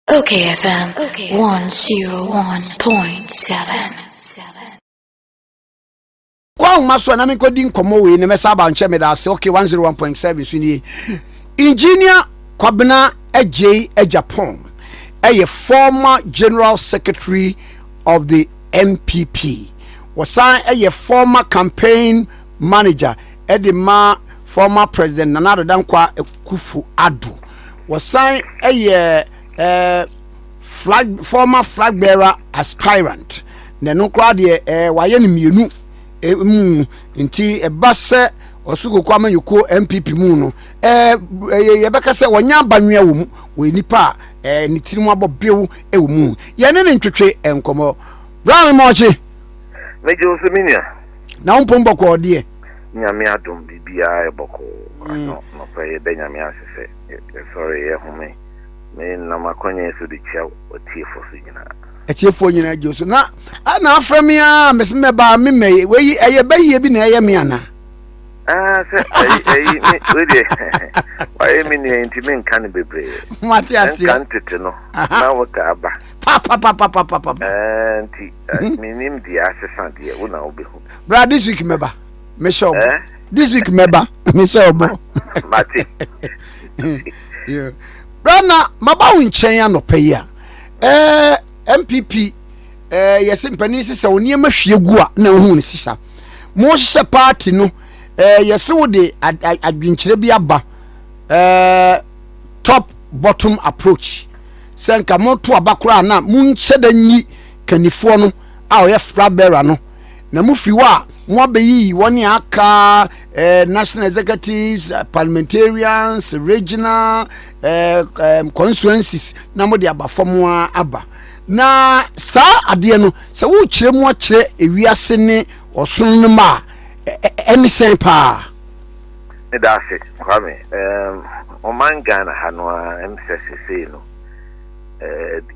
Okay FM 101.7. Kɔ ahoma so a na menkɔdi nkɔmmɔ wei na mɛsa aba nkyɛ. Meda ase. Okay, 101.7 so nie. Engineer Kwabena Agyei Agyapong ɛyɛ former general secretary of the NPP, wɔsan ɛyɛ former campaign manager ɛde ma former President Nana Addo Dankwa Akufo Addo, wɔsan ɛyɛ flag former flag bearer aspirant, na ɛno koraa deɛ wayɛ no mmienu mu. Nti ɛba sɛ ɔsokoko amanyɔkuo NPP mu no, ɛɛ yɛbɛka sɛ wɔnyɛ abanwea wɔ mu, wɔyɛ nipa a ne tirim abɔ bew wɔ mu. Yɛne ne ntwetwe nkɔmmɔ. Bra me mɔkye. Megye wo so, me nua. Na wo mpom bɔkɔɔ deɛ? Nyame adom, biribiara yɛ bɔkɔɔ. Ano nɔpɛ yɛda Nyame ase sɛ yɛsɔre yɛhome. Me nam akɔnyɛ so de kyia ɔtiefo so nyinaa. Atiefoɔ nyinaa gye wo so na ana afrɛ me a mese mɛbaa me mɛ wei ɛyɛ bɛyie bi na ɛyɛ me ana? Ah, sɛ ɛyi ɛyi me wei deɛ wayɛ me nua nti menka no bebree. Mate aseɛ. Nka ntete no na wota aba. Papapapapapa. Nti menim deɛ asesa deɛ wo na wobɛhu. Bra, this week mɛba, mehyɛ ɔbɔ. Eh? This week mɛba, mehyɛ ɔbɔ. Mate. Yeah. Bra, na maba wo nkyɛn anɔpa yi a NPP yɛsɛ mpanin sisa wo nneɛma hwie gu a na wohu ne sisa mo hyehyɛ party no, yɛsɛ wo de adwenkyerɛ bi aba, top bottom approach, sɛ nka moto aba koraa na monhyɛ da nyi kannifoɔ no a ɔyɛ flag bearer no, na mofiri hɔ a mo abɛyiyi wɔne aka national executives, parliamentarians, regional constituencies, na mode aba fam a aba. Na saa adeɛ no, sɛ wokyerɛ mu akyerɛ ewiase ne ɔsono no ma a ɛne sɛn paa? Meda ase, Kwame. Ɔman Ghana ha no a sɛ sesei no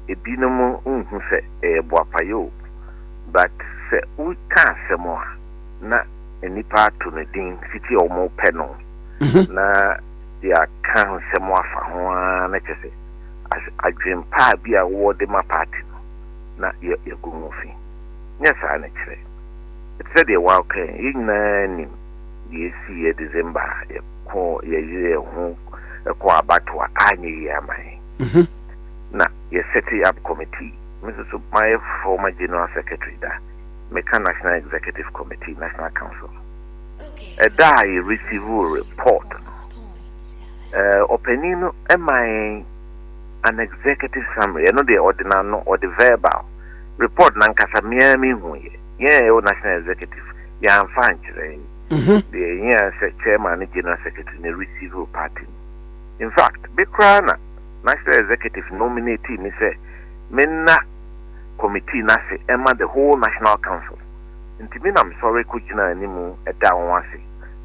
ebinom nhu sɛ ɛyɛ boapayɛ o, but sɛ woka asɛm a na nnipa ato no din fiti a wɔn pɛ no na yɛaka nsɛm afa ho ara, na kyerɛ sɛ adwempa bi a wɔwɔ de ma party no na yɛgu ho fi. Nyɛ saa ne kyerɛ ɛte sɛ deɛ wɔaka yi, yɛn nyinaa nim deɛ ɛsi yɛ December a yɛkɔ yɛyere yɛn ho ɛkɔ abato a anyɛ yie ama yɛn, na yɛ set up committee. Me nso so mayɛ former general secretary da, meka national executive committee, national council. Ɛda a yɛ receive report no, ɔpanin no ɛma yɛn an executive summary. Ɛno deɛ ɔde n'ano, ɔde verbal report nankasa mmea mi hu yɛ yɛn a yɛwɔ national executive, yɛamfa ankyerɛ yɛn. Deɛ yɛn sɛ chairman ne general secretary na receive party no. In fact, bi koraa na national executive nominate me sɛ menna committee n'ase ɛma the whole national council, nti mi nam sɔre kɔ gyina anim ɛda wɔn ase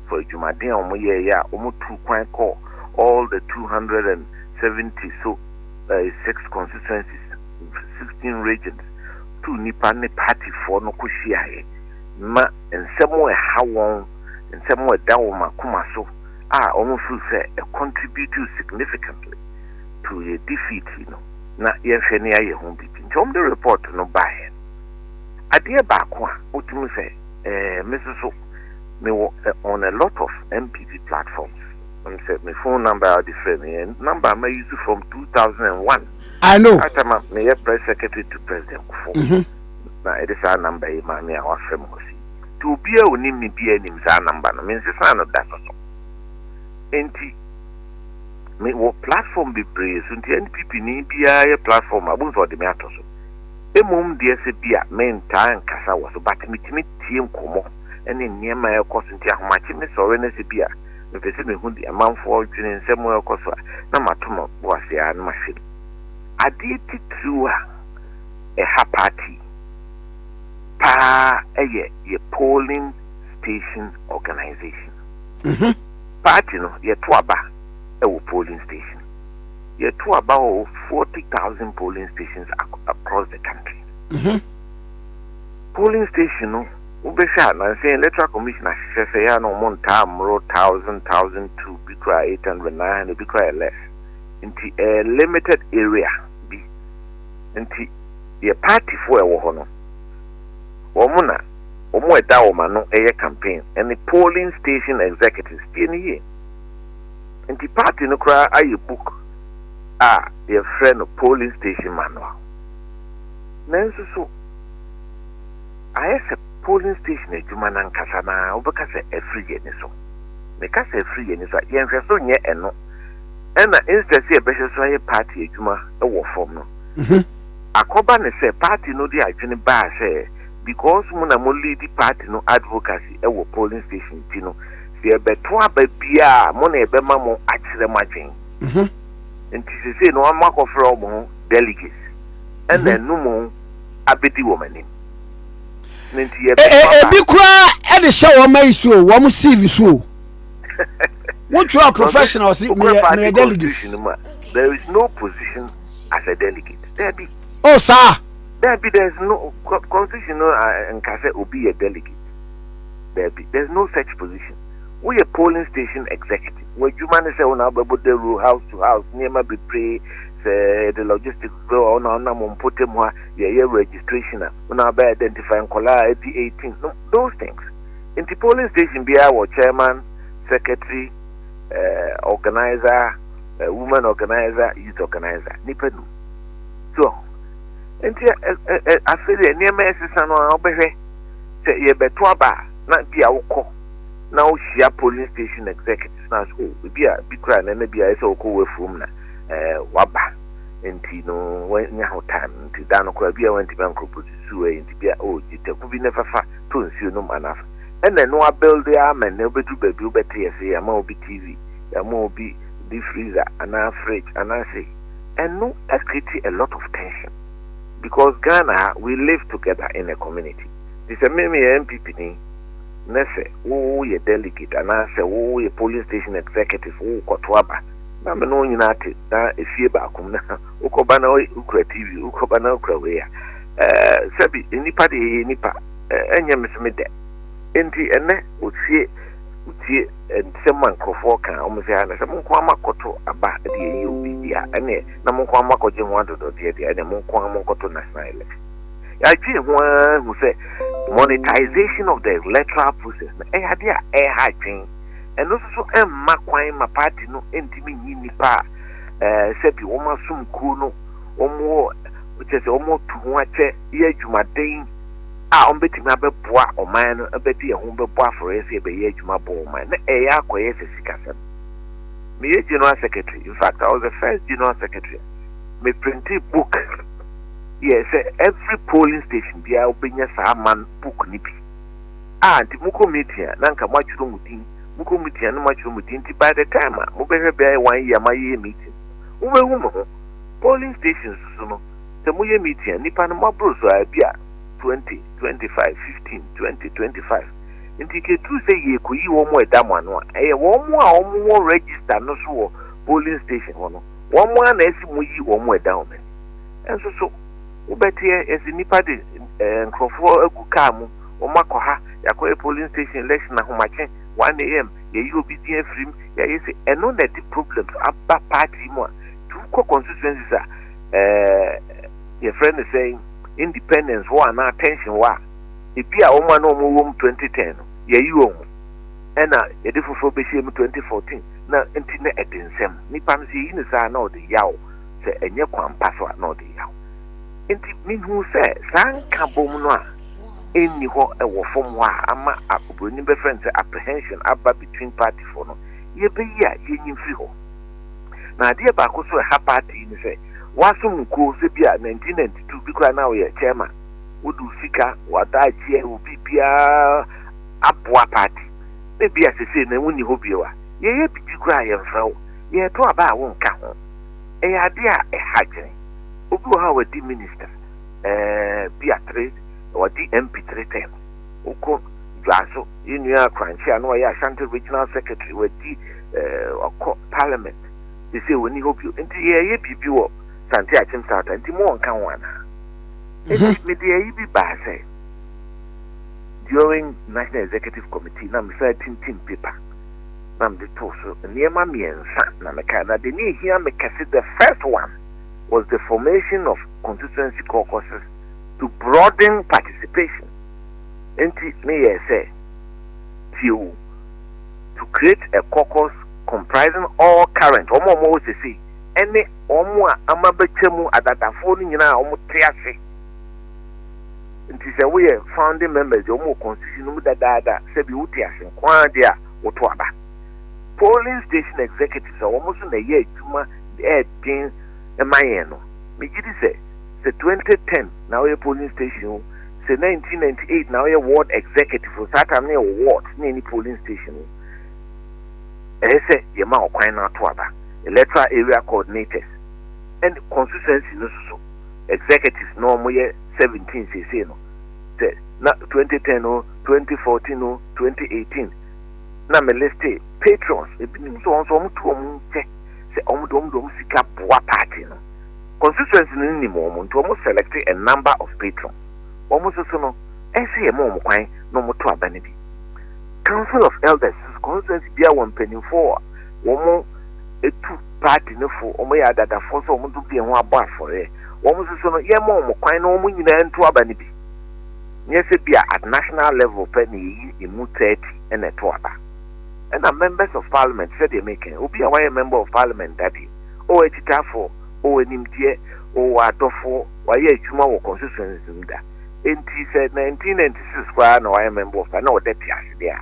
for adwumaden a wɔn yɛɛyɛ a wɔn tu kwan kɔ all the 270 so six constituencies, 16 regions, tu nipa ne partyfoɔ no kɔ hyiaeɛ ma nsɛm a ɛha wɔn, nsɛm a ɛda wɔn akoma so a wɔn feel sɛ ɛ contribute significantly to yɛ defeat no, na yɛhwɛ ne ayɛ ho biribi. Nti wɔn de report no baeɛ. Adeɛ baako a wotumi sɛ me nso so mewɔ on a lot of NPP platforms sɛ me phone number a wɔde frɛ me yɛ number a ma use from 2001. I know. That time a meyɛ press secretary to President Kufuor na ɛde saa number yi maa me a wafrɛ me hɔ si, nti obiara a onim me biara nim saa number no, mensesa no da so. So nti mewɔ platform bebree so, nti NPP ni biara yɛ platform a wobɛhu sɛ ɔde me ato so. Mmom deɛ sɛ bi a mentaa nkasa wɔ so, but metumi tie nkɔmmɔ ne nneɛma a ɛkɔ so. Nti ahomakye me sɔre no, sɛ bi a mepɛ sɛ mehu de amanfoɔ dwene nsɛm a ɛkɔ so a, na mato ma bo ase a na mahwɛ mu. Adeɛ titiriw a ɛha party paa ɛyɛ yɛ polling station organization. Party no, yɛto aba ɛwɔ polling station, yɛto aba wɔ 40,000 polling stations across the country. Polling station no, wobɛhwɛ a nansɛ Electoral Commission ahyehyɛ sɛ yɛa na ɔmo ntaa mmoro thousand, thousand two bi koraa, 800, 900 bi koraa yɛ less, nti ɛyɛ limited area bi. Nti yɛ partyfoɔ a ɛwɔ hɔ no, wɔn na wɔn a ɛda wɔn ano yɛ campaign ne polling station executives. Tie no yie. Nti party no koraa ayɛ book a yɛfrɛ no polling station manual. Nanso so ayɛ sɛ polling station adwuma no ankasa no ara wobɛka sɛ afiri yɛn ani so. Meka sɛ afiri yɛn ani so a, yɛnhwɛ so nyɛ ɛno. Ɛna instead sɛ yɛbɛhwɛ so ayɛ party adwuma wɔ fam no, akɔba ne sɛ party no de adwene baa sɛ because mo na mo lead party no advocacy wɔ polling station nti no, sɛ yɛbɛto aba biara a, mo na yɛbɛma mo akyerɛ mo adwene. Nti sesei no wɔn akɔfrɛ wɔn ho delegates, ɛna ɛno mo abɛdi wɔn anim. Na nti yɛbɛto aba. Ebi koraa de hyɛ wɔn ayi so o, wɔn CV so o. Wotwerɛ professional si meyɛ meyɛ delegate. There is no position as a delegate. Dabi. Oh saa. Dabi, there is no constitution no nka sɛ obi yɛ delegate. Dabi, there is no such position. Woyɛ polling station executive. W'adwuma ne sɛ wo na wobɛbɔ dawuro house to house, nneɛma bebree, sɛ yɛde logistics brɛ wo a, wo na wonam mpɔtam hɔ a yɛyɛ registration a, wo na wobɛ identify nkwadaa a adi 18, no, those things. Nti polling station biara wɔ chairman, secretary, eh, organizer, eh, woman organizer, youth organizer, nipa num. So, nti afei deɛ nneɛma ɛsesa no a wobɛhwɛ sɛ yɛbɛto aba a na bi a wokɔ na wohyia polling station executives na so oh, ebi a bi kura na na bi a ɛsɛ wokɔ wɔ na eh, waba nti no wanya ho time nti da no koraa bi a wantumi ankɔ produce wei nti bi a oh gye taku bi ne fafa tɔ nsuo nom anafa ɛna ɛno abuild ama nnɛ wobɛduru baabi wobɛte yɛ sɛ yɛama obi TV, yɛama obi deep freezer anaa fridge anaa sei. Ɛno create a lot of tension because Ghana ha we live together in a community. Nti sɛ me meyɛ NPP ni na sɛ woyɛ delegate anaasɛ woyɛ polling station executive wokɔto aba na me ne wo nyinaa te na efie baako mu na wokɔba na wokura TV, wokɔba na wokura wei a, ɛɛ sɛbi nnipa deɛ yɛyɛ nnipa, ɛnyɛ me so me dɛ. Enti ɛnnɛ wotie wotie nsɛm a nkurɔfoɔ ka a, wɔn sɛ, na sɛ mo nko ara moakɔto aba de ayi obi deɛ a, ɛneɛ na mo nko ara moakɔgye ho adodɔdeɛ deɛ, ɛneɛ mo nko ara monkɔto national election. Yɛadwene ho ara hu sɛ monetization of the electoral process no ɛyɛ adeɛ a ɛreha adwene. Ɛno nso so ɛmma kwan ma party no ntumi nyi nnipa a ɛɛ sɛbi wɔn asom kuo no, wɔn wɔ kyerɛ sɛ wɔn tu ho akyɛ yɛ adwumaden a wɔbɛtumi abɛboa ɔman no bɛde yɛn ho bɛbɔ afɔreɛ sɛ yɛbɛyɛ adwuma aboa ɔman na ɛyɛ akɔyɛ sɛ sikasɛm. Meyɛ general secretary, in fact I was the first general secretary a me printe book yɛ sɛ every polling station biara wobɛnya saa man book no bi a nti mokɔ meeting a na nka moatwerɛ mo din, mokɔ meeting a na moatwerɛ mo din nti by the time a mobɛhwɛ bɛyɛ one year mayɛyɛ meeting mobɛhu me ho. Polling stations so no sɛ moyɛ meeting a nnipa no moaboro so a ebi a 20, 25, 15, 20, 25. Nti kɛduru sɛ yɛrekɔyi wɔn a ɛda mo ano a, ɛyɛ wɔn a wɔn wɔ register no so wɔ polling station hɔ no, wɔn ara na ɛsi mo yi wɔn a ɛda wɔn ani. Nso so, wobɛteɛ yɛsi nnipa de eh, nkurɔfoɔ agu kaa mu, wɔn akɔ ha, yɛakɔyɛ polling station election ahomakye, 1 am, yɛyi obi din afirim, yɛayɛ sɛ, ɛno na ɛde problems aba party mu a, nti wokɔ constituencies a, eh, yɛfrɛ no sɛn, independence hɔ anaa tension hɔ a, ebi a wɔn a na wɔn wɔ mu 2010 no, yɛayi wɔn ho, ɛna yɛde foforɔ bɛhyɛ mu 2014, na nti na ɛde nsɛm. Nipa no sɛ yɛyi no saa na ɔde yaw, sɛ ɛnyɛ kwan pa so a na ɔde yaw. Nti mehu sɛ saa nkabom no a ɛnni hɔ wɔ fam hɔ a ama oburoni bɛfrɛ no sɛ apprehension aba between partyfoɔ no, yɛbɛyi a yɛnyi mfiri hɔ. Na adeɛ baako so ɛha party yi ne sɛ, Woasom wo kuo sɛ bi a 1992 bi koraa na woyɛ chairman, wode wo sika, w'adagyeɛ, wo biribiara aboa party. Na bi a sesei no wonni hɔ bio a, yɛyɛ biribi koraa a yɛmfrɛ wo, yɛreto aba a wonka ho. Ɛyɛ adeɛ a ɛha adwene. Obi wɔ hɔ a wadi minister eh, bi a three, wadi MP three terms. Wokɔ Dwaso, yɛn nua Korankye a na ɔyɛ Ashanti Regional Secretary, wadi eh, wakɔ parliament. Sesei ɔnni hɔ bio. Nti yɛreyɛ biribi wɔ Sante Akyem South a, nti mo nka ho anaa? Nti mede ayi bi baa sɛ during National Executive Committee na mesan tintim paper na mede too so nneɛma mmiɛnsa na mekae. Na deɛ ne ɛhia me kɛse, the first one was was the formation of constituency caucuses to broaden participation. Enti meyɛɛ sɛ, tie o, to create a caucus comprising all current, wɔn a wɔwɔ sesei, ɛne wɔn a ama bɛtwa mu adadafoɔ no nyinaa a wɔte ase. Nti sɛ woyɛ founding members deɛ wɔn wɔ constitution no mu dadaada, sɛbi wote ase nko ara deɛ a woto aba. Polling station executives a wɔn nso na ɛyɛ adwuma ɛɛden ma yɛn no, megye di sɛ sɛ 2010 na woyɛ polling station o, sɛ 1998 na woyɛ ward executive o, saa time no yɛwɔ ward na yɛni polling station o, ɛyɛ sɛ yɛma ɔkwan no ato aba. Electoral area coordinators ɛne constituency no soso executives na wɔn yɛ 17 seesei no, sɛ na 2010 o, 2014 o, 2018 na me liste patrons ebinom nso wɔn nso wɔn to wɔn nkyɛ sɛ wɔn de wɔn sika boa party no. Constituency no nim wɔn, nti wɔn select a number of patrons. Wɔn nso so no, ɛsɛ yɛ ma wɔn kwan na wɔn to aba no bi. Council of Elders, constituency bi a wɔn mpanimfoɔ a wɔn etu party no fo, wɔn yɛ adadafoɔ sɛ wɔn nso de ho abɔ afɔreɛ, wɔn nso so no, yɛ ma wɔn kwan na wɔn nyinaa nto aba no bi. Nyɛ sɛ bi a at national level pɛ na yɛyi emu 30 ɛna ɛto aba. Ɛna members of parliament, sɛdeɛ meka, obi a wayɛ member of parliament dadeɛ, ɔwɔ akyitaafoɔ, ɔwɔ animdeɛ, ɔwɔ adɔfoɔ, wayɛ adwuma wɔ constituency mu da. Nti sɛ 1996 koraa na wayɛ member of parliament na ɔda te ase deɛ a,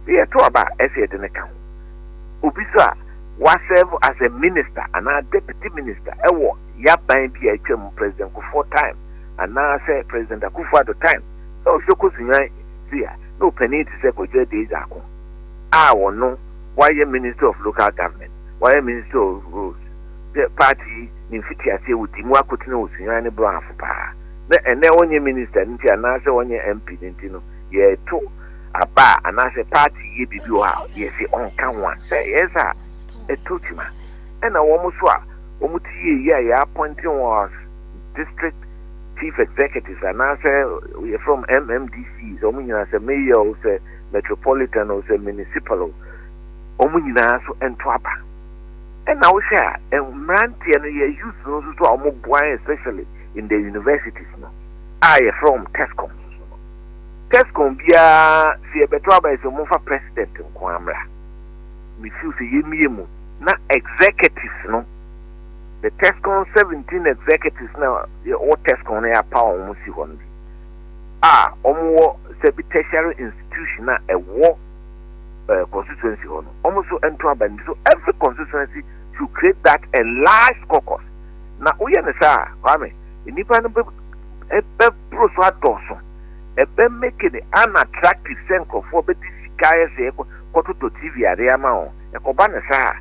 sɛ yɛto aba a, ɛsɛ yɛde ne ka ho. Obi so a waserve as a minister anaa deputy minister ɛwɔ yaban bi a atwa mu, President Kufuor time anaasɛ President Akufo-Addo time, na ɔhwɛ kɔ Sunyani si a, na ɔpanin te sɛ Kwadwo Adei-Zako a ɔno wayɛ Minister of Local Government, wayɛ Minister of Roads, sɛ party yi ne mfitiaseɛ wɔdi mu akotene wɔ Sunyani ne Brɔafo paa, na ɛnɛ ɔnyɛ minister no nti anaasɛ ɔnyɛ MP no nti no, yɛto aba a anaasɛ party yɛ biribi wɔ hɔ a yɛsi ɔnka ho a, sɛ yɛyɛ sɛ a ɛtɔ kyima. Ɛna wɔn so a wɔn ti yie yi a yɛ appointing wɔn as district chief executives anaasɛ yɛfrɛ wɔn MMDCs, wɔn nyinaa, sɛ mayor o, sɛ metropolitan o, sɛ municipal o, wɔn nyinaa so nto aba. Ɛna wohwɛ a, mmeranteɛ no, yɛ youth no nso so a wɔn boa, especially in the universities no a yɛfrɛ wɔn TESCON so no, TESCON biara sɛ yɛbɛto aba yɛ sɛ wɔmfa president nko amra. Me feel sɛ yɛmmie mu na executives no, the TESCON 17 executives na wɔ TESCON no, yɛapa wɔn si hɔ no bi a wɔn wɔ sɛbi tertiary institution a ɛwɔ constituency hɔ no, wɔn nso nto aba no bi. So every constituency should create that enlarged caucus. Na woyɛ ne saa, Kwame, nnipa no bɛ ɛbɛboro so adɔɔso, ɛbɛ make it unattractive sɛ nkurɔfoɔ bɛde sika ayɛ sɛ ɛkɔ kɔtotɔ TV adeɛ ama wɔn. Ɛkɔba ne saa,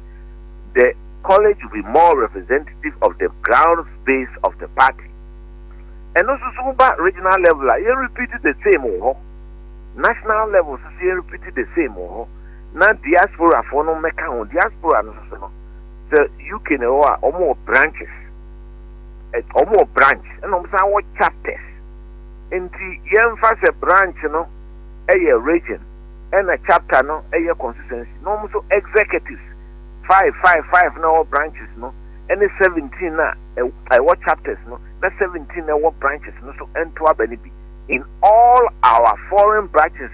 the college will be more representative of the ground space of the party. Ɛno nso so, woba regional level a, yɛn repeat the same wɔ hɔ. National level nso so, yɛn repeat the same wɔ hɔ. Na diaspora foɔ no mmɛka ho. Diaspora no nso so no, sɛ UK na ɛwɔ a, wɔn wɔ branches, wɔn wɔ branch ɛna wɔn san wɔ chapters. Nti yɛmfa sɛ branch no ɛyɛ region ɛna chapter no ɛyɛ constituency, na wɔn nso executives five five five na ɛwɔ branches no ɛne 17 na ɛwɔ chapters no na 17 na ɛwɔ branches no so ɛnto aba no bi in all our foreign branches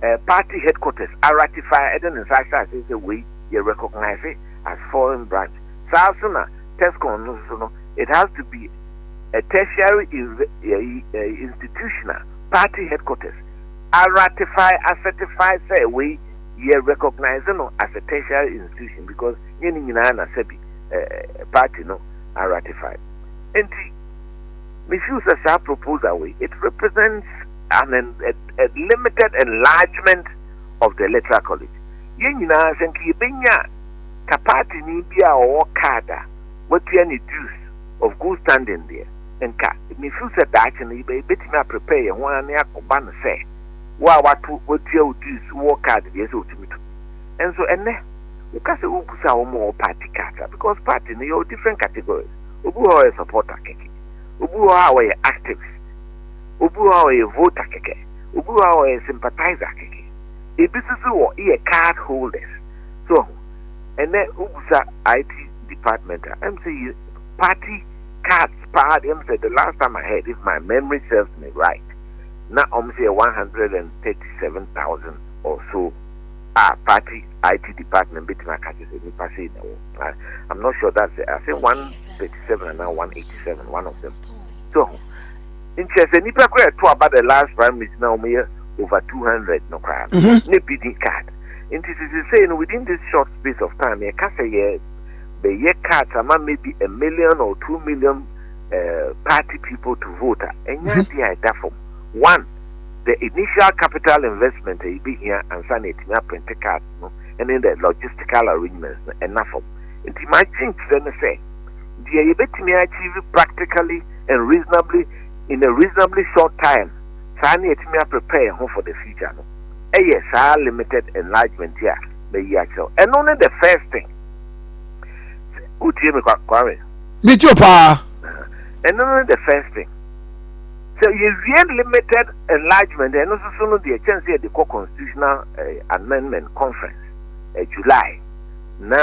a party headquarters aratify, ɛde ne nsa ahyɛ ase sɛ wei yɛ recognize as foreign branch. Saa so na TESCON no so no, it has to be a tertiary institution a party headquarters aratify, acertify sɛ wei yɛ recognize no as a tertiary institution, because nyɛ ne nyinaa na sɛbi party no aratify. Nti me feel sɛ saa proposal wei, it represents an a limited enlargement of the electoral college. Yɛn nyinaa sɛ nka yɛbɛnya ka party ni bi a ɔwɔ card a watua ne dues of good standing deɛ, nka me feel sɛ daakye no yɛbɛtumi aprepare yɛn ho ara ne akɔba no sɛ wo a wato watua wo dues, wɔ card deɛ, sɛ wotumi to. Nso ɛnɛ woka sɛ wobusa wɔn a wɔ party card a, because party no yɛwɔ different categories. Obi wɔ hɔ a ɔyɛ supporter kɛkɛ, obi wɔ hɔ a ɔyɛ activist, obi wɔ hɔ a ɔyɛ voter kɛkɛ, obi wɔ hɔ a ɔyɛ sympathizer kɛkɛ, ebi nso so wɔ yɛ card holders. So ɛnɛ wobusa IT department a, ɛm sɛ yɛ party. Cards paa deɛ, sɛ the last time I heard, if my memory serves me right, na ɔmo sɛ yɛ 137,000 or so a party IT department bɛtumi aka kyerɛ sɛ nipa sei na ɛwɔ. I'm not sure that's it. I think 137 and now 187, one of them. So nkyerɛ sɛ nipa koraa ɛto aba the last primaries na wɔn yɛ over 200 no koraa no ne bi di card. Nti sisi sei no, within this short space of time, yɛka sɛ yɛ bɛyɛ cards ama maybe 1 million or 2 million party people to vote a, ɛnyɛ adeɛ a ɛda fam. One, the initial capital investment a yɛbɛhia ansa na yɛtumi aprint cards no ɛne the logistical arrangements no ɛna fam. Nti magye nkyerɛ no sɛ deɛ yɛbɛtumi achieve practically and reasonably in a reasonably short time saa ne yɛtumi aprepare yɛn ho for the future no, ɛyɛ saa limited enlargement yi a mayi akyerɛw. Ɛno ne the first thing. Wotie me, Kwame? Metie paa. Ɛno ne the first thing. Sɛ yɛwie limited enlargement, ɛno nso so no deɛ, kyɛn sɛ yɛde kɔ constitutional amendment conference July na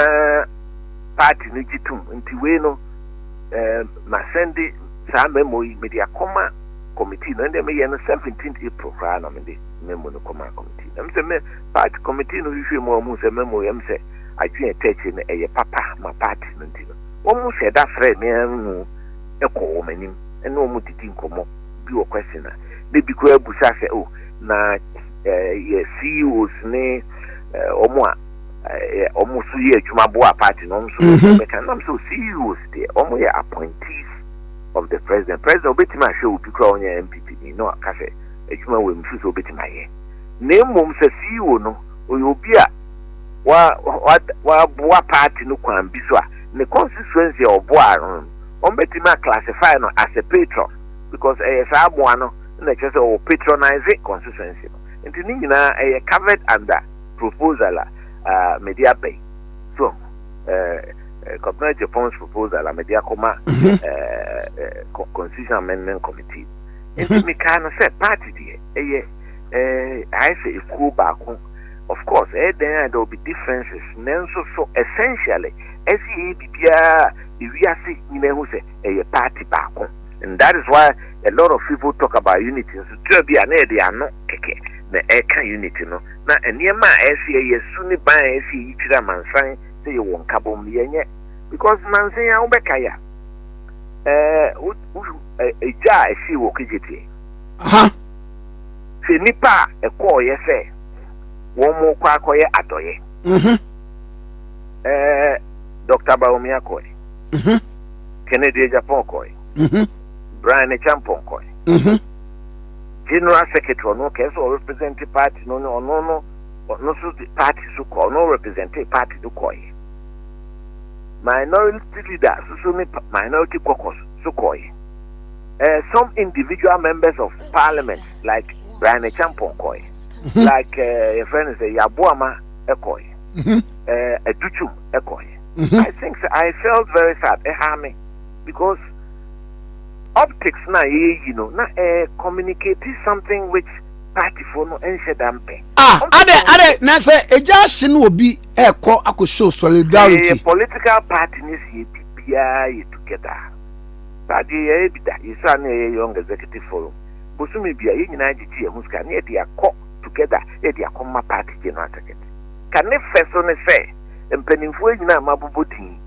party no gye tom. Nti wei no, masɛnde saa memo yi mede akɔma committee no. Ɛnde meyɛ no 17 April koraa na mede memo no kɔma committee na sɛ me party committee no hwehwɛ mu a, ɔmu sɛ memo yɛm sɛ adwene ɛtɛ akyire no ɛyɛ papa ma party no. Nti no wɔn hyɛ da frɛ me mu ɛkɔ wɔn anim ɛne wɔn didi nkɔmɔ bi wɔ question a na bi koraa busa sɛ, o na yɛ CEOs ne wɔn a wɔn nso yɛ adwuma boa party no, wɔn nso bɛka nam sɛ CEOs deɛ, wɔn yɛ appointees of the president. President obetumi ahwɛ obi koraa ɔnyɛ NPP ni na ɔka sɛ adwuma wɔ mu fi sɛ obetumi ayɛ. Na mmom sɛ CEO no ɔyɛ obi a wa wa waboa party no kwan bi so a, ne constituency a ɔboa no no, wɔn bɛtumi a classify no as a patron, because ɛyɛ saa aboa no na ɛkyerɛ sɛ ɔwɔ patronize constituency no. Nti ne nyinaa ɛyɛ covered under proposal a mede aba yi so, Kwabena Agyepong's proposal a mede akɔma Constitution Amendment Committee. Nti mekaa no sɛ party deɛ, ɛyɛ ayɛ sɛ ekuo baako. Of course, ɛyɛ dan a there will be differences, nanso so essentially ɛsi yɛ biribiara ewiase nyinaa ho sɛ ɛyɛ party baako, and that is why a lot of people talk about unity. Nso tura bi a na yɛde ano kɛkɛ na ɛka unity no, na nneɛma a ɛsi yɛ su ne ban a ɛsi yi kyerɛ amansan sɛ yɛwɔ nkabom no, yɛnyɛ, because nansan a wobɛka yɛ a ɛɛ wo wo egya a ɛsi wɔ Kejetia, sɛ nipa a ɛkɔɔyɛ sɛ wɔn mo kɔ akɔyɛ adɔyɛ, Dr Bawumia kɔɛ, Kennedy Agyapong kɔɛ, Bryan Acheampong kɔɛ, general secretary ɔno kɛse sɛ ɔrepresent party no ne ɔno no, ɔno nso de party so kɔ, ɔno represent party no kɔɛ, minority leader soso ne minority caucus so kɔɛ, some individual members of parliament like Bryan Acheampong kɔɛ, like yɛfrɛ no sɛ Yaw Boamah ɛkɔɛ, Adutwum ɛkɔɛ. I think sɛ I felt very sad. Ɛha me because optics na yɛyɛ yi no na communicate something which party foɔ no ɛnhyɛ da mpɛ. Ah, ade ade na sɛ egya ahye no, obi ɛkɔ akɔ show solidarity. Yɛyɛ political party ne si yɛ biribiara yɛ together. Saa deɛ, yɛyɛ bi da. Yɛsua ne yɛyɛ Young Executive Forum bosome bia, yɛn nyinaa gyegye yɛn ho sika ne yɛde akɔ together, yɛde akɔ ma party general secretary. Ka ne fɛ so ne sɛ mpanimfoɔ nyinaa ma bobɔ din,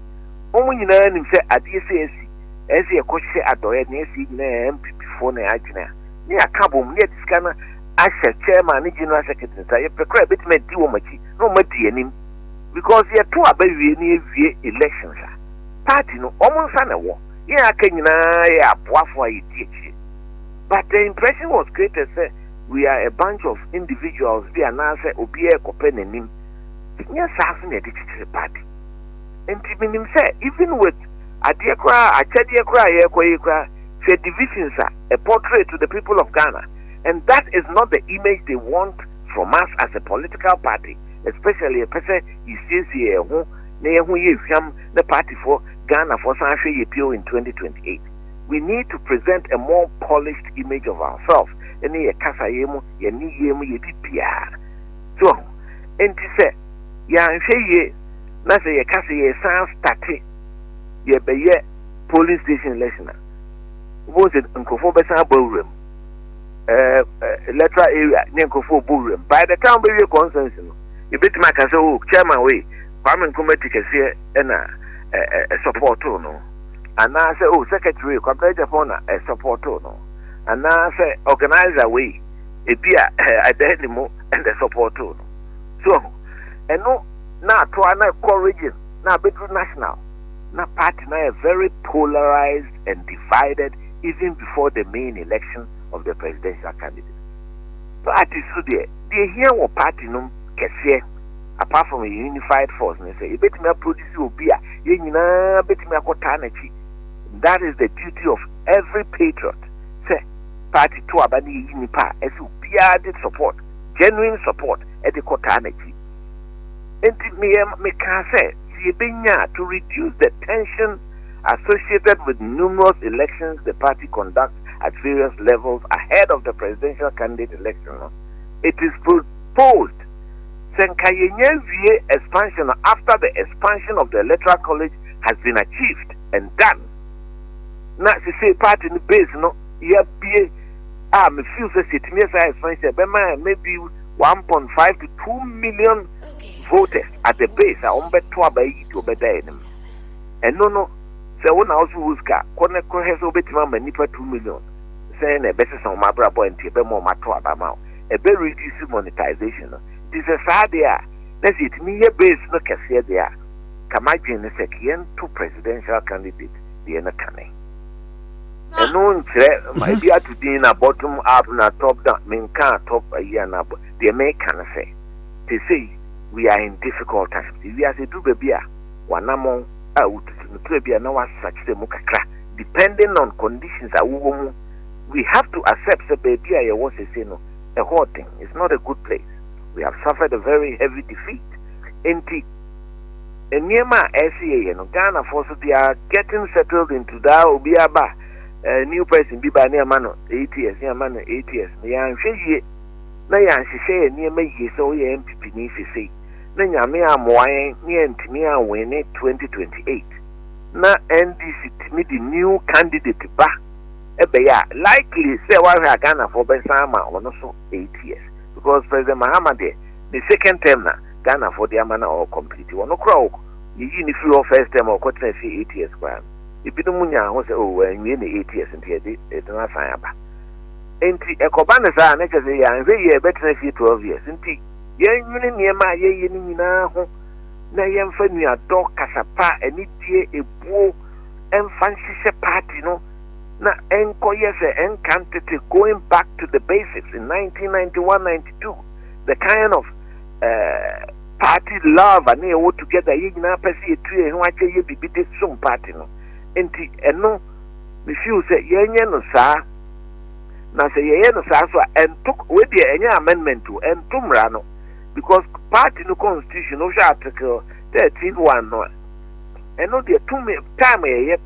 wɔn nyinaa nim sɛ adeɛ sɛ asi ɛsɛ yɛkɔhyɛ adɔeɛ na ɛsɛ nyinaa NPP foɔ na yɛadwene a ne yɛaka bom ne yɛde sika no ahyɛ chairman ne general secretary nsa. Yɛpɛ koraa yɛbɛtumi adi wɔn akyi na wɔn adi anim, because yɛto aba wie ne yɛwie elections a, party no wɔn nsa na ɛwɔ. Yɛn aka nyinaa yɛ aboafo a yɛdi akyire, but the impression was created sɛ we are a bunch of individuals bi anaasɛ obiara kɔpɛ n'anim. Nyɛ saa so na yɛde kyekyere party. Nti menim sɛ even with adeɛ koraa, akyɛdeɛ koraa a yɛrekɔ yi koraa, hwɛ divisions a a portrait to the people of Ghana, and that is not the image they want from us as a political party, especially yɛpɛ sɛ yɛsiesie yɛn ho na yɛn ho yɛ hwam na partyfoɔ, Ghanafoɔ san hwɛ yɛ bio in 2028. We need to present a more polished image of ourselves, ɛne yɛ kasa yɛ mu, yɛ ne yɛ mu, yɛ bibiara so. Nti sɛ yɛanhwɛ yie na sɛ yɛka sɛ yɛsan start yɛbɛyɛ Polling station election a, wobɛhu sɛ nkurɔfoɔ bɛsan abɔ awura mu, electoral area ne nkurɔfoɔ bɔ wura mu. By the time wobɛwie constituency no, yɛbɛtumi aka sɛ, oh, chairman wei, Kwame Nkrumah ti kɛseɛ ɛna ɛsupporto no, anaasɛ, oh, secretary wei, Kwabena Agyapong na ɛsupporto no, anaasɛ organizer wei, ebi a ɛda ne mu ɛna ɛsupporto no. So ɛno na atoa na ɛkɔ region na abɛduru national, na party na yɛ very polarized and divided even before the main election of the presidential candidate. Party so deɛ hia wɔ party no kɛseɛ, apart from a unified force, ne sɛ yɛbɛtumi aproduce obi a yɛn nyinaa bɛtumi akɔtaa n'akyi. That is the duty of every patriot, sɛ party to aba ne yɛyi nipa a, ɛsɛ obiara de support, genuine support, ɛde kɔtaa n'akyi. Nti meyɛ mekaa sɛ yɛbɛnya to reduce the tension associated with numerous elections the party conducts at various levels ahead of the presidential candidate election no, it is proposed sɛ nka yɛnya wie expansion after the expansion of the Electoral College has been achieved and done, na sese party no base no yɛabie a, me feel sɛ sɛ yɛtumi saa expansion, ɛbɛma maybe 1.5 to 2 million voters at the base a wɔn bɛto aba yi deɛ ɔbɛda anim. Ɛno no, sɛ wo na wo so wo sika kɔ ne kɔhɛ sɛ wobɛtumi ama nipa 2 million sɛn na ɛbɛsesa wɔn abrabɔ, nti ɛbɛma wɔn ato aba ma wo, ɛbɛ reduce monetization no. Nti sɛ saa deɛ a, na sɛ yɛtumi yɛ base no kɛseɛ deɛ a, kama dwen ne sɛ yɛnto presidential candidate deɛ no kane. Ɛno nkyerɛ ma ebi ato din na bottom up na top down. Menka top ayi ana deɛ, meka no sɛ te sei, we are in difficult times. Ewiase duru baabi a wanammɔn a wotutu no tura bi a na wasakyerɛ mu kakra depending on conditions a wowɔ mu. We have to accept sɛ baabi a yɛwɔ sese no, ɛhɔ den. It's not a good place. We have suffered a very heavy defeat, nti nneɛma a ɛsɛ yɛyɛ no, Ghanafoɔ so, they are getting settled into that. Obi aba, new person bi ba ne ama no 8 years, ne ama no 8 years na yɛanhwɛ yie na yɛanhyehyɛ yɛ nneɛma yie sɛ woyɛ NPP ne sesei na Nyame amoa yɛn ne yɛntumi anwin ne 2028 na NDC tumi de new candidate ba, ɛbɛyɛ a likely sɛ wahwɛ a, Ghanafoɔ bɛsan ama ɔno so 8 years, because President Mahama deɛ, ne second term na Ghanafoɔ de ama na ɔwɔ complete. Ɔno koraa yɛyi ne firi hɔ first term a ɔkɔtena fie 8 years koraa no, ebinom nya ho sɛ, oh, wanwie ne 8 years, nti yɛde no asan aba. Nti ɛkɔba ne saa ne kyerɛ sɛ yɛanhwɛ yie, ɛbɛtena fie 12 years. Nti yɛnwene nneɛma a yɛyɛ no nyinaa ho na yɛmfa nuadɔ, kasapa, anidie, ebuo ɛmfa nhyehyɛ party no na ɛnkɔyɛ sɛ ɛnka ntete, going back to the basics in 1991 92, the kind of party love a ne yɛwɔ together, yɛn nyinaa pɛ sɛ yɛtu yɛn ho akyɛ, yɛ biribi de som party no. Nti ɛno me feel sɛ yɛnyɛ no saa, na sɛ yɛyɛ no saa so a, ɛnto wei deɛ, ɛnyɛ amendment o, ɛnto mmara no, because party no constitution no, wohwɛ article 13(1) no a, ɛno deɛ, tumi time a yɛyɛ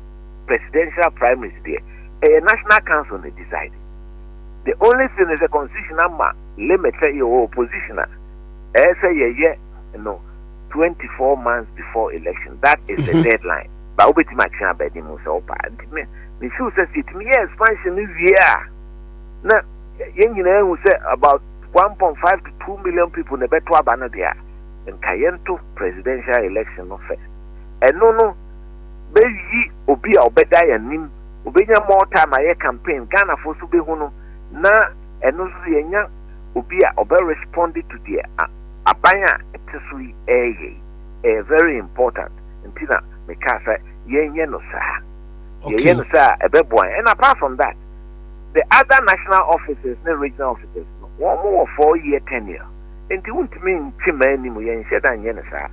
presidential primaries deɛ, ɛyɛ National Council na decide. The only thing is the constitution ama limit sɛ yɛwɔ opposition a, ɛyɛ sɛ yɛyɛ no 24 months before election. That is the deadline, but wobɛtumi atwe aba anim sɛ wopa. Nti me feel sɛ sɛ yɛtumi yɛ expansion no wie a, na yɛn nyinaa ehu sɛ about 1.5 to 2 million people na ɛbɛto aba no deɛ a, nka yɛnto presidential election no first. Ɛno no bɛyi obi a ɔbɛda yɛn anim, obɛnya more time ayɛ campaign, Ghanafoɔ so bɛhu no, na ɛno nso yɛnya obi a ɔbɛ respond to deɛ aban a ɛte so yi ɛɛyɛ yi. Ɛyɛ very important, nti na mekaa sɛ yɛnyɛ no saa. Yɛyɛ no saa a, ɛbɛboa yɛn. And apart from that, the other national officers ne regional officers no, wɔn mo wɔ 4 year tenure, nti wontumi ntwe mmaa anim. Yɛnhyɛ da nyɛ no saa,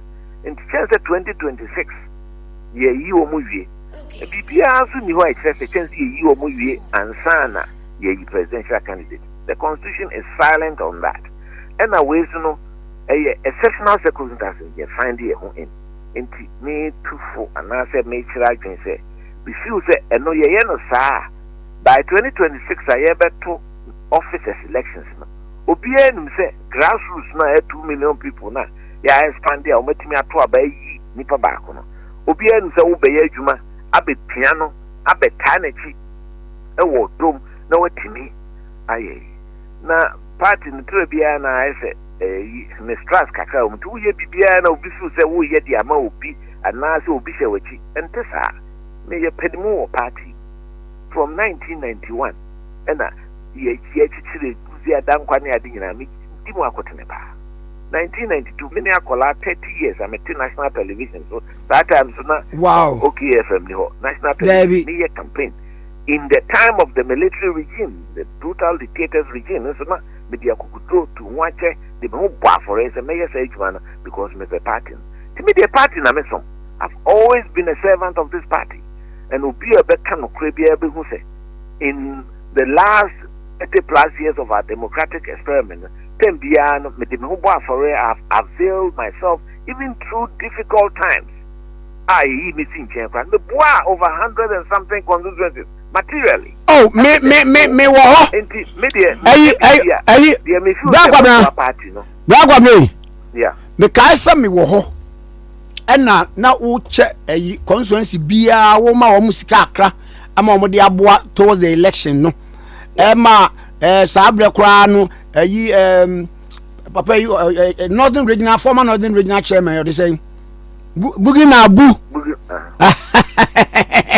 nti kyɛn sɛ 2026 yɛyi wɔn wie, biribiara nso ni hɔ a ɛkyerɛ sɛ kyɛn sɛ yɛyi wɔn wie ansa na yɛyi presidential candidate. The constitution is silent on that. Ɛna wei so no, ɛyɛ exceptional circumstances yɛ find yɛ ho in. Nti meetu fo anaasɛ meekyerɛ adwene sɛ we feel sɛ ɛno yɛyɛ no saa, by 2026 a yɛbɛto officers elections no, obiara nim sɛ grassroots no a ɛyɛ 2 million people na yɛ expand a wɔatumi ato aba ayi nipa baako no, obiara nim sɛ wobɛyɛ adwuma abɛpia no. abɛtaa n'akyi wɔ ɔdɔ mu na watumi ayɛ yi. Na party no twerɛ biara na ayɛ sɛ ɛyi mistrust kakra wɔ mu nti woyɛ biribiara na obi feel sɛ woyɛ de ama obi anaasɛ obi hyɛ w'akyi. Ɛnte saa. Meyɛ panimu wɔ party from 1991 ɛna yɛkyekyere Kusi Adankwa ne ade nyinaa medi mu akotene paa. 1992 me ne akwadaa 30 years a mete national television so saa time so na OKFM ni hɔ, national television meyɛ campaign in the time of the military regime, the brutal dictators regime nso na mede akokoduro tu ho akyɛ de me ho bɔ afɔre sɛ mɛyɛ saa adwuma no because mepɛ party no. Nti me deɛ, party na mesom. I've always been a servant of this party, and obi a ɔbɛka nokorɛ biara bɛhu sɛ in the last 30 plus years of our democratic experiment no, term biara no mede me ho bɔ afɔre. I have availed myself even through difficult times a yɛyi me si nkyɛn koraa, meboa over hundred and something constituencies materially. Oh, me wɔ hɔ. Nti me deɛ, ɛyi ɛyi ɛyi deɛ me feel Bra sɛ Kwabena. meboa party no. Bra Kwabena yi, mekae sɛ mewɔ hɔ ɛna na wokyɛ ɛyi constituency biara, woma wɔn sika akra ama wɔn de aboa towards the election no. Ɛma saa berɛ koraa no, ɛyi papa yi, ɛ ɛ northern regional, former Northern Regional chairman, ɔde sɛn, Bugi na Abu. Bugi, ah.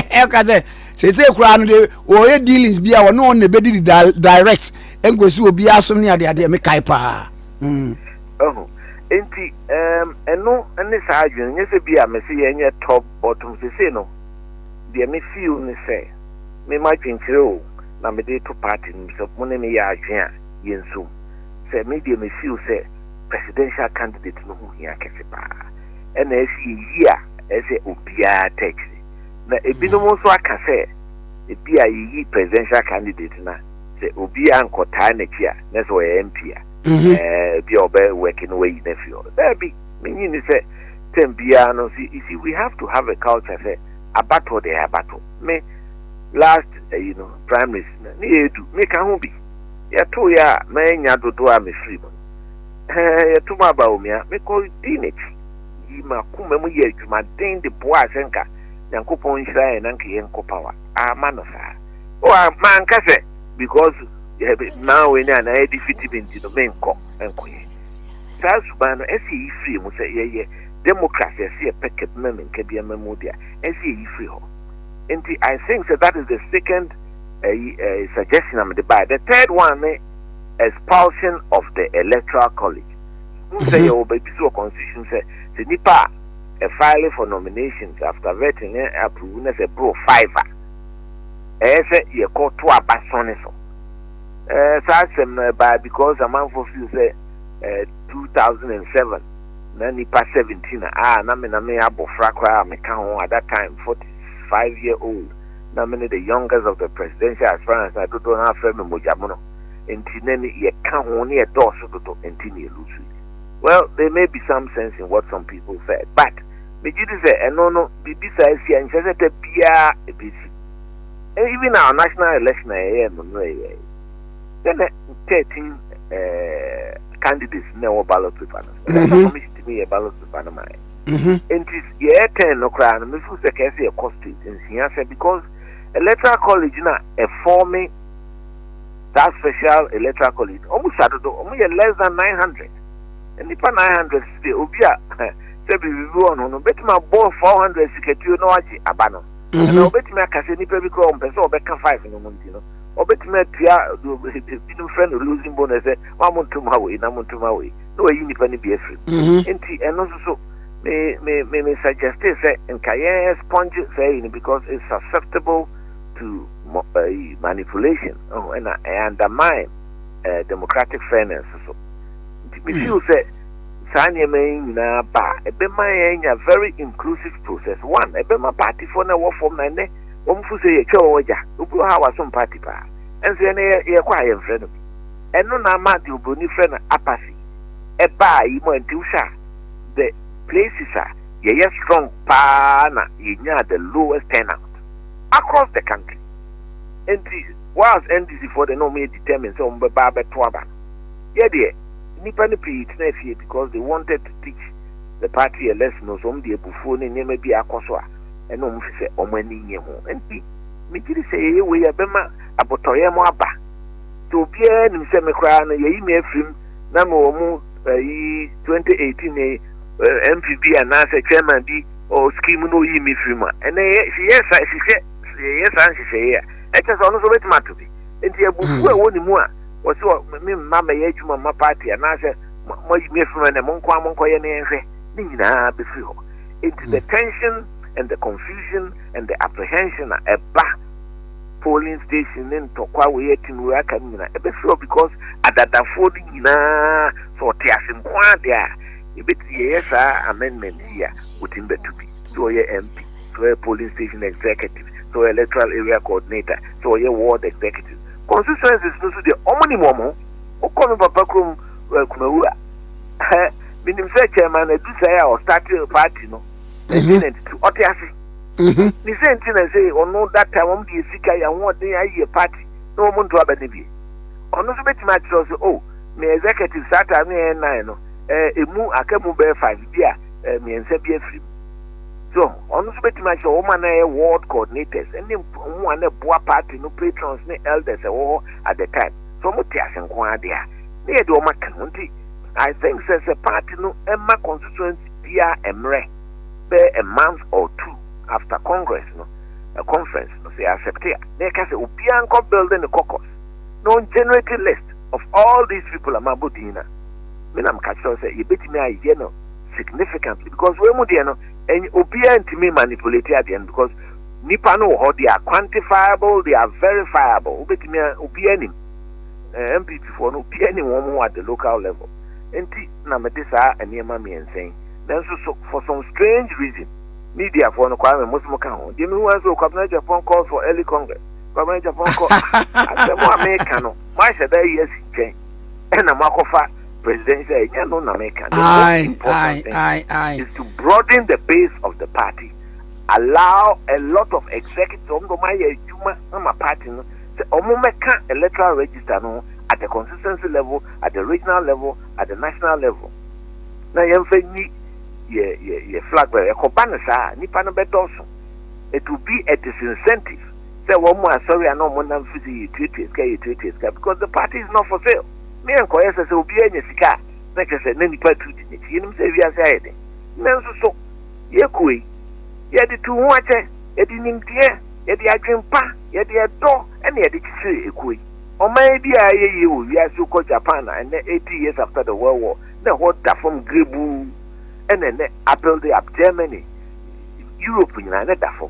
Ɛka sɛ sese koraa no de ɔyɛ dealings bi a ɔne wɔn na ebɛdidi direct nkosi obi asom ne adeadeɛ. Mekae paa. Ɔho nti ɛno ne saa adwene nyɛ sɛ bi a mese yɛnyɛ top bottom. Sese no deɛ, me feel ne sɛ mema adwenkyerɛ o na mede to party no sɛ mo ne me yɛ adwen a yɛnsom sɛ me deɛ, me feel sɛ presidential candidate no ho hia kɛse paa, ɛna ɛsɛ yɛyi a ɛsɛ obiara ta akyire. Na ebinom nso aka sɛ ebi a yɛyi presidential candidate na sɛ obi ankɔtaa n'akyi a, na sɛ ɔyɛ MP a, ebi a ɔbɛ work no wayi n'afi hɔ. Daabi, menyi ni sɛ term biara no nso, you see, we have to have a culture sɛ abatoɔ deɛ, abatoɔ. Me last ɛyi no, primaries no ne yɛ edu, meka ho bi, yɛto yɛ a manya dodoɔ a mefiri mu no, yɛto mu aba omia, mekɔ di n'akyi yi ma kuma mu yɛ adwumaden de boa sɛ nka Nyankopɔn nhyira yɛn na nka yɛnkɔ power ama no saa. O a manka sɛ because maa wei ne anaa yɛde fiti bi nti no menkɔ nkɔyɛ saa. Suban no ɛsɛ yɛyi firi mu sɛ yɛyɛ democracy, ɛsɛ yɛpɛ kɛbima mi nka bi ama mu deɛ, ɛsɛ yɛyi firi hɔ. Nti I think sɛ that is the second suggestion am de buy. The third one ne expulsion of the Electoral College. N sɛ yɛwɔ baabi so wɔ constitution sɛ nipa a ɛfile for nominations after vetting ne approve na sɛ boro five a, ɛyɛ sɛ yɛkɔ to aba sɔne so. Saa asɛm no ɛbaa because amanfo feel sɛ 2007 na nipa 17 a na me abɔfra koraa a meka ho at that time, 45 year old, na me ne the youngest of the presidential aspirants na dodoɔ no afrɛ me mogyamono, nti na ne yɛka ho ne yɛdɔɔso dodo nti ne yɛlose. Well, there may be some sense in what some people said, but megye di sɛ ɛno no biribi saa si a, nhyɛ sɛ ta biara ɛbɛsi. Even our national election a yɛyɛ no ɛyɛ sɛ na 13 candidates na ɛwɔ ballot paper no so. Electoral Commission tumi yɛ ballot paper no ma yɛ. Nti yɛyɛ 10 no koraa no, mefu sɛ kɛɛ sɛ yɛkɔ state nsia sɛ because Electoral College na ɛform that special Electoral College, ɔmo sa dodo, ɔmo yɛ less than 900 nipa. 900 sɛ obi a sɛ biribi wɔ no bɛtumi abɔ 400 sikatuo na wagye aba no, ɛna obɛtumi aka sɛ nipa bi koraa ɔmpɛ sɛ ɔbɛka five no mu, nti no ɔbɛtumi atua binom frɛ no losing bonus sɛ wa mo ntom ha wei na mo ntom ha wei na wayi nipa no bi afiri mu. Nti ɛno nso so me suggest sɛ nka yɛn expunge saa yi no because it's susceptible to manipulation, ɛna ɛyɛ undermine democratic fairness so. Nti me feel sɛ saa nneɛma yi nyinaa ba a, ɛbɛma yɛn nya very inclusive process. One, ɛbɛma partyfoɔ no a ɛwɔ fam na ɛnɛ wɔn fo sɛ yɛtwa wɔn agya, obi wɔ ha a wasom party paa, ɛnso yɛn yɛkɔ a yɛmfrɛ no bi. Ɛno na ama deɛ obroni frɛ no apathy ɛbaa yi mu a. Nti wohwɛ a, the places a yɛyɛ strong paa na yɛnya the lowest turnout across the country. Nti whilst NDC foɔ de na wɔn yɛ determined sɛ wɔn bɛba abɛto aba no, yɛ deɛ nipa no pii tena fie because they wanted to teach the party a lesson. So wɔn de abufuo ne nneɛma bi akɔ so a ɛna wɔn fi sɛ wɔn ani nye ho. Nti Megye di sɛ yɛyɛ wei a, ɛbɛma abotɔyam aba. Sɛ obiara nim sɛ me koraa no, yɛayi me afiri mu na mewɔ mu ayi 2018 yi MP bi anaasɛ chairman bi ɔ scheme na oyi me firi mu a, ɛnɛ yɛ yɛ saa hyehyɛ yɛyɛ saa nhyehyɛeɛ a, ɛkyɛ sɛ ɔno nso obɛtumi ato bi. Nti abufuo a ɛwɔ ne mu a wɔsi me mma mɛyɛ adwuma mma party anaasɛ moayi me afiri mu ɛnɛ mo nko ara monkɔyɛ ne yɛnhwɛ ne nyinaa bɛfiri hɔ. Nti the tension and the confusion and the apprehension a ɛba polling station ne ntɔkwa wei atim wei aka no nyinaa ɛbɛfiri hɔ because adadafoɔ no nyinaa sɛ ɔte ase nko ara deɛ a yɛbɛti yɛyɛ saa amendment yi a wɔtumi bɛto bi sɛ ɔyɛ MP, sɛ ɔyɛ polling station executive, sɛ ɔyɛ electoral area coordinator, sɛ ɔyɛ ward executive. Constituencies no so deɛ ɔmo nim wɔn ho. Wokɔ me papa kurom Kumawu a, menim sɛ chairman Adusae a ɔstarte party no 1992 ɔte ase. Ne sɛ nti na sɛ ɔno that time wɔn de sika yɛ ahoɔden ayɛ party na wɔn nto aba ne bie. Ɔno nso bɛtumi akyerɛw sɛ, oh, me executive saa time no yɛ nine no, emu aka mu bɛyɛ five bi a mmiɛnsa bi afiri mu. So ɔno nso bɛtumi akyerɛ wɔn a na ɛyɛ ward coordinators ne wɔn a na ɛboa party no, patrons ne elders ɛwɔ hɔ at the time. So wɔn te ase nko ara deɛ a, ne yɛ de wɔn aka ho. Nti I think sɛ party no ɛma constituency biara mmerɛ bɛyɛ a month or two after congress no, a conference no, sɛ accept a, na yɛka sɛ obiara nkɔ building the caucus na ɔn generate list of all these people a mabɔ din na me na meka kyerɛ sɛ yɛbɛtumi ayɛ no significantly because wei mu deɛ no ɛnyɛ obiara ntumi manipulate adeɛ no because nipa no wɔ hɔ, they are quantifiable, they are verifiable. Wobɛtumi a obiara nim NPP foɔ no, obiara nim wɔn ho at the local level. Nti na mede saa nneɛma mmiɛnsa yi. Nanso so for some strange reason, media foɔ no, Kwame, mo so mo ka ho deɛ, mehu nso Kwabena Agyapong calls for early congress, Kwabena Agyapong call, asɛm a meka no moahyɛ da yi asi nkyɛn ɛna moakɔfa presidential. Ɛnyɛ no na meka. The most important thing is to broaden the base of the party, allow a lot of executives, wɔn de wɔn ayɛ adwuma ama party no, sɛ wɔn mɛka electoral register no at the constituency level, at the regional level, at the national level, na yɛmfa nyi yɛ flag bearer. Ɛkɔba no saa, nipa no bɛdɔɔso. It will be a disincentive sɛ wɔn mu asɔre a na wɔn nam fi sɛ yɛtuatua sika, yɛtuatua sika, because the party is not for sale. Me yɛn nkɔyɛ sɛ obiara nya sika a na kyerɛ sɛ na nipa tu di n'akyi. Yɛnim sɛ wiase ayɛ den, nanso so yɛkɔ yi, yɛde tu ho akyɛ, yɛde nimdeɛ, yɛde adwempa, yɛde ɛdɔ ɛna yɛde kyekyere ekuo yi. Ɔman bi a ɛyɛ yie wɔ wiase, wokɔ Japan a, ɛnɛ 80 years after the World War na ɛhɔ da fam grebuu, ɛna ɛnɛ abuild up. Germany, Europe nyinaa ne da fam,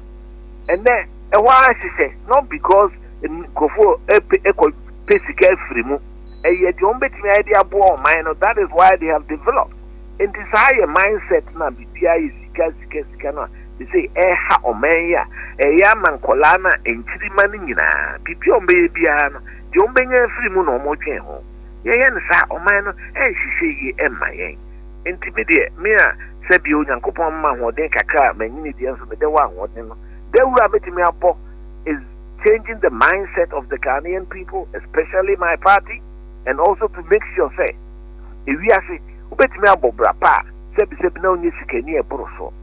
ɛnɛ ɛhɔ ara hyehyɛ, not because nkurɔfoɔ ɛpɛ ɛkɔ pɛ sika afiri mu. Ɛyɛ deɛ wɔn bɛtumi ayɛ de aboa ɔman no. That is why they have developed. Nti saa yɛ mindset na biribiara yɛ sika, sika, sika no a te sɛ ɛha ɔman yi a ɛyɛ ama nkɔlaa no a nkyirima no nyinaa, biribi a wɔn bɛyɛ biara no, deɛ wɔn bɛnya afiri mu na wɔn dwen ho. Yɛyɛ no saa, ɔman no ɛnhyehyɛ yie ɛmma yɛn. Nti me deɛ, me a sɛbi Onyankopɔn ma ahoɔden kakra a manyini deɛ nso mede wɔ ahoɔden no dawuro a mɛtumi abɔ is changing the mindset of the Ghanaian people, especially my party, and also to make sure sɛ ewiase wobɛtumi abɔ bra pa a sɛbisɛbi na wonyɛ sikani a ɛboro so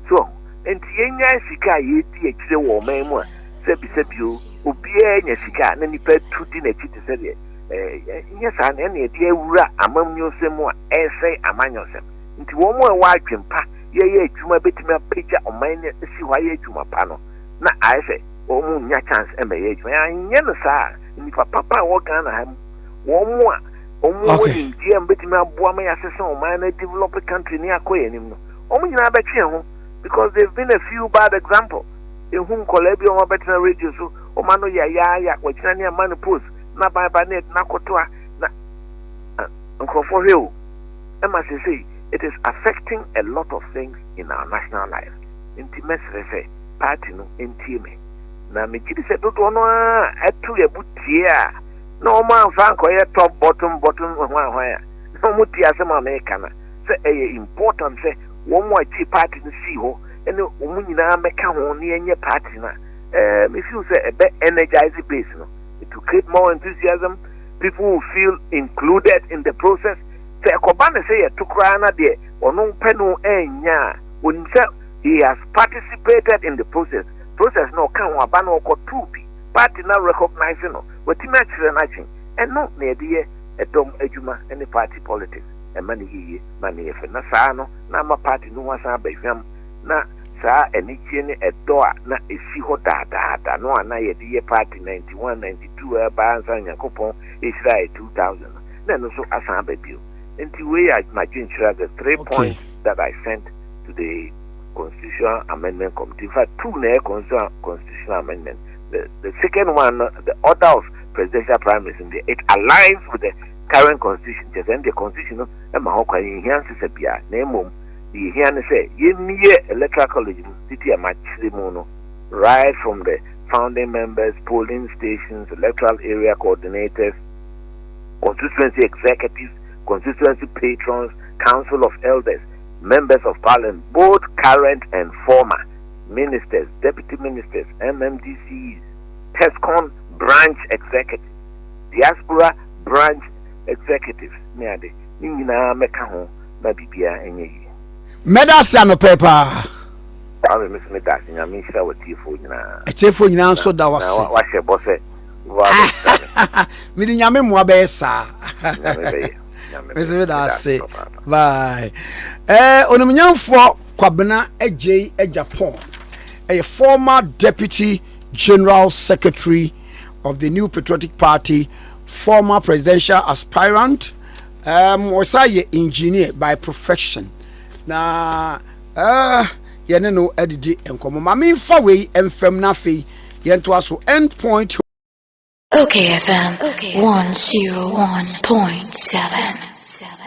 so. Nti yɛnya sika a yɛdi akyire wɔ ɔman mu a sɛbisɛbi o obiara nya sika a na nipa tu di n'akyi te sɛ deɛ nyɛ saa na ɛna yɛde awura amanyɔsɛm mu a ɛresɛe amanyɔsɛm. Nti wɔn a ɛwɔ adwempa yɛyɛ adwuma bɛtumi apagya ɔman no asi hɔ ayɛ adwuma pa no na ayɛ sɛ wɔn nya chance ɛmɛyɛ adwuma. Yɛanyɛ no saa, nipa papa a ɛwɔ Ghana ha mu, wɔn a wɔn wɔ nimdeɛ a bɛtumi aboa ma yɛasesa ɔman no, develop country ne akɔ yɛn anim no, wɔn nyinaa bɛtwe yɛn ho because there have been a few bad example. Ehu nkɔlaa bi a wɔn abɛtena radio so, wɔn ano yayaaya, wɔgyina ne ama no post na ban ba ne yɛde n'akɔto a na nkurɔfoɔ hwɛ o, ɛma sesei it is affecting a lot of things in our national life. Nti mɛsrɛ sɛ party no ntie me na megye di sɛ dodoɔ no a ɛto yɛ bo tie a na wɔn amfa nkɔyɛ top bottom bottom hwan hwan a na wɔn tie asɛm a meka na sɛ ɛyɛ important sɛ wɔn a gye party no sii hɔ ɛne wɔn nyinaa mɛka ho ne yɛnyɛ party no a me feel sɛ ɛbɛ energize base no. It will create more enthusiasm, people will feel included in the process. Sɛ ɛkɔba ne sɛ yɛto koraa na deɛ ɔno pɛ no ɛnya a, onim sɛ he has participated in the process. Process no ɔka ho aba no ɔkɔtoo bi. Party no recognise no. Watumi akyerɛ n'adwen. Ɛno na yɛde yɛ ɛdɔm adwuma ne party politics. Ɛma no yɛ yie ma no yɛ fɛ. Na saa no na ama party no ho asan aba hwam na saa anigyeɛ ne ɛdɔ a na ɛsi hɔ daadaada no a na yɛde yɛ party 91, 92 ɛba ansa na Nyankopɔn ɛhyira yɛ 2000 no, na ɛno nso asan aba bio. Nti wei yɛ m'adwenkyerɛ, the three points that I sent to the Constitutional Amendment Committee. In fact, two na ɛyɛ constitutional amendment. The second one, the order of presidential primaries, in the, it aligns with the current constitution. Kyerɛ sɛ the constitution no ɛma hɔ kwan, yɛhia nsesa biara, na mmom deɛ yɛhia ne sɛ yɛmmie Electoral College mu titi a makyerɛ mu no, right from the founding members, polling stations, electoral area coordinators, constituency executives, constituency patrons, council of elders, members of parliament, both current and former, ministers, deputy ministers, MMDCs, TESCON branch executives, diaspora branch executives, ne ade ne nyinaa mɛka ho na biribiara ɛnyɛ yie. Mɛda ase anɔpɛ paa. Kwame, me so meda ase. Nyame nhyira w'atiefoɔ nyinaa. Atiefoɔ nyinaa nso da Na wase. Wahyɛ bɔ sɛ woabɛhyira me. Mede Nyame mmoa bɛyɛ saa. Nyame bɛyɛ. Nyame Mese bɛyɛ. meda Meda ase. papaapa. Bye. Onimnyamfoɔ Kwabena Agyei Agyapong ɛyɛ former deputy general secretary of the New Patriotic Party, former presidential aspirant, ɔsan yɛ engineer by profession, na yɛne no adidi nkɔmmɔ. Ma memfa wei mfam na afei yɛntoa so. End Point. Okay FM 101.7.